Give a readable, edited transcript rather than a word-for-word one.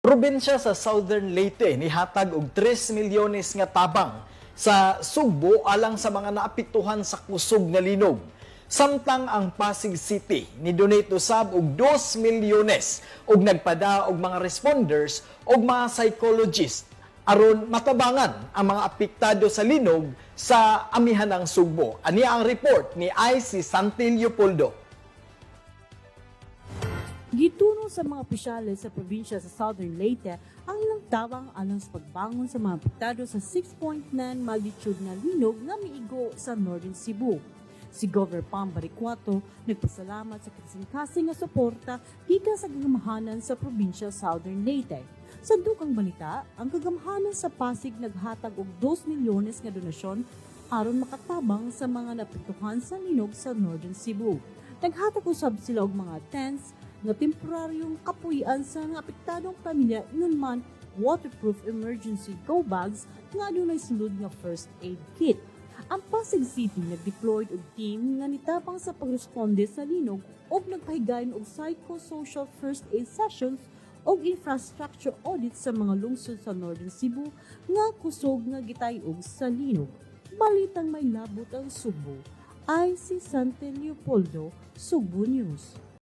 Probinsya sa Southern Leyte nihatag og 3 milyones nga tabang sa Sugbo alang sa mga naapektuhan sa kusog nga linog. Samtang ang Pasig City ni donate usab og 2 milyones ug nagpada og mga responders ug mga psychologist aron matabangan ang mga apektado sa linog sa amihanang Sugbo. Ania ang report ni IC Santi Leopoldo. Gituno sa mga opisyales sa probinsya sa Southern Leyte ang ilang tabang alang sa pagbangon sa mga apektado sa 6.9 magnitude na linog nga miigo sa Northern Cebu. Si Governor Pam Baricuatro nagpasalamat sa kasing-kasing nga suporta gikan sa kagamhanan sa probinsya Southern Leyte. Sa dukang balita, ang kagamhanan sa Pasig naghatag og 2 milyones nga donasyon aron makatabang sa mga naapektuhan sa linog sa Northern Cebu. Naghatag usab sila og mga tents nga temporaryong kapuy-an sa mga apektadong pamilya, ingon man waterproof emergency go bags nga adunay sulod nga first aid kit. Ang Pasig City nag-deployed og team nga nitabang sa pagresponde sa linog ug nagpahigayon og psychosocial first aid sessions og infrastructure audit sa mga lungsod sa Northern Cebu nga kusog nga gitayog sa linog. Balitang may labot ang Sugbo. Ay si Sante Leopoldo, Sugbo News.